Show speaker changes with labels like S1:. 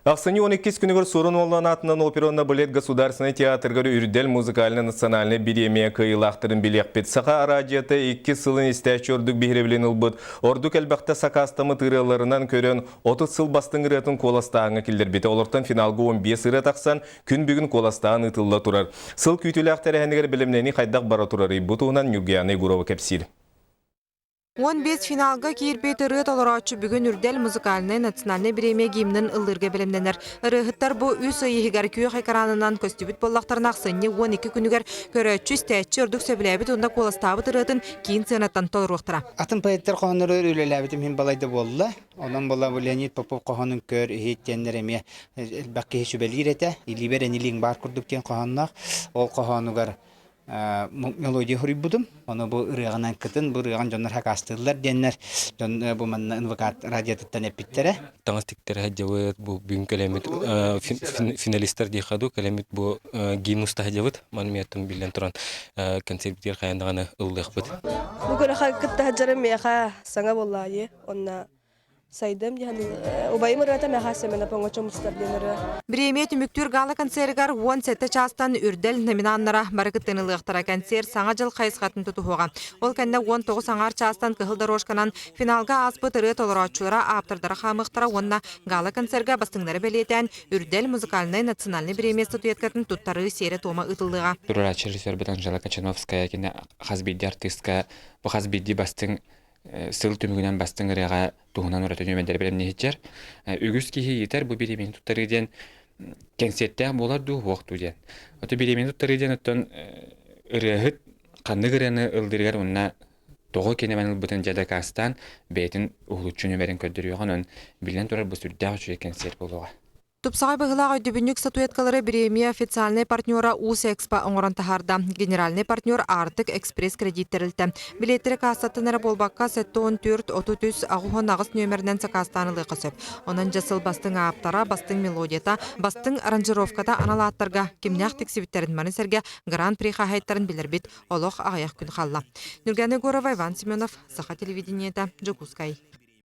S1: Ахсынньы 12 күнүгэр Суорун Уоллан аатынан опера уонна балет государственнай театрыгар Үрдэл музыкальнай национальнай бириэмийэ кыайыылаахтарын билиэхпит. Саха араадьыйата иккис сылын истээччи ордук биһирэбилин ылбыт, ордук элбэхтэ сакаастаммыт ырыаларынан көрөн, 30 сыл бастыҥ ырыатын куоластааһыҥҥа киллэрбитэ. Олортон финалга 15 ырыа тахсан, күн бүгүн куоластааһын ыытылла турар. Сыл күүтүүлээх тэрээһинигэр бэлэмнэнии хайдах бара турарый? Бу туһунан Ньургуяна Егорова кэпсиир.
S2: 15 финалга киирбит ырыа толорооччу бүгүн Үрдэл музыкальнай национальнай бириэмийэ гимнин ыллыырга бэлэмнэнэр. Ырыаһыттар бу үс ый иһигэр күөх экранынан көстүбүт буоллахтарына ахсынньы 12 күнүгэр көрөөччү, истээччи ордук сөбүлээбит уонна куоластаабыт ырыатын киин сыанаттан толоруохтара.
S3: Атын поэттар хоһооннору үлэлээбитим иһин балайда буолла. Онон була бу Леонид Попов хоһоонун көр, иһит диэннэр эмиэ элбэх киһи сүбэлиир этэ. Илиибэр энилииҥ баар курдук диэн хоһоонноох. Ол хоһоонугар мелодия суруйбутум. Ону бу ырыаҕынан кытын, бу ырыаҕын дьоннор хакаастыыллар диэннэр дьон бу манна НВК радиотыттан эппиттэрэ.
S4: Таҥас тиктэрэ сылдьабыт, бу бүгүн кэлэммит финалистар диэххэ дуу, кэлэммит бу гимн уста сылдьабыт. Маны миэттэн биллэн туран концерт хайан даҕаны ыллыахпыт.
S5: Бу күрэххэ кытта сылдьарым миэхэ саҥа буолла дии. Онно Сайдам диэн убайым ырыата миэхэ Сэмэнэп оҥочо мустар диэн ырыа.
S2: Бириэмийэ түмүктүүр гала-концерыгар 17 чаастан Үрдэл номинаннара бары кыттыыны ылыахтара. Концерт Саҥа дьыл хайысхатын тутуһуоҕа. Ол кэннэ 19 аҥаар чаастан кыһыл дорожканан финалга ааспыт ырыа толорооччулара ааптардара хаамыахтара уонна гала-концерга бастыҥнары бэлиэтээн Үрдэл музыкальнай национальнай бириэмийэ статуэткатын туттарыы сиэрэ-туома ыытыллыаҕа.
S6: Туруорааччы режиссербит Анжела Качановская кини хас биирдии артыыска бу хас биирдии бастыҥ сыл түмүгүнэн бастыҥ ырыаҕа туһунан ураты нүөмэрдэри бэлэмниэһиччэр. Үгүс киһи ыйытар бу бириэмийэни туттарыы диэн кэнсиэртээх буолар дуу, суох дуу диэн. Ото бириэмийэни туттарыы диэн оттон ырыаһыт ханнык ырыаны ыллыырыгар уонна тоҕо кинэмэн ылбытын дьэ дакаастаан бэйэтин уһулуччу нүөмэрин көрдөрүөҕүн, онон биллэн турар бу сүрдээх үчүгэй кэнсиэр буолуоҕа.
S2: Тупсаҕай быһыылаах өйдөбүнньүк статуэткалары бириэмийэ официальнай партнера Уус-Экспо оҥорон таһаарда. Генеральнай партнер Аартык Экспресс кредит тэрилтэ. Билиэттэри каассаттан эрэ буолбакка, 74 33 88 нүөмэринэн сакаастаан ылыахха сөп. Онон дьэ сыл бастыҥ ааптара, бастыҥ мелодията, бастыҥ аранжировката анал ааттарга кимнээх тиксибиттэрин маны сэргэ Гран-при хаһаайыттарын билэрбит олох аҕыйах күн хаалла. Нюргана Егорова, Иван Семенов, Саха телевидениета, Дьокуускай.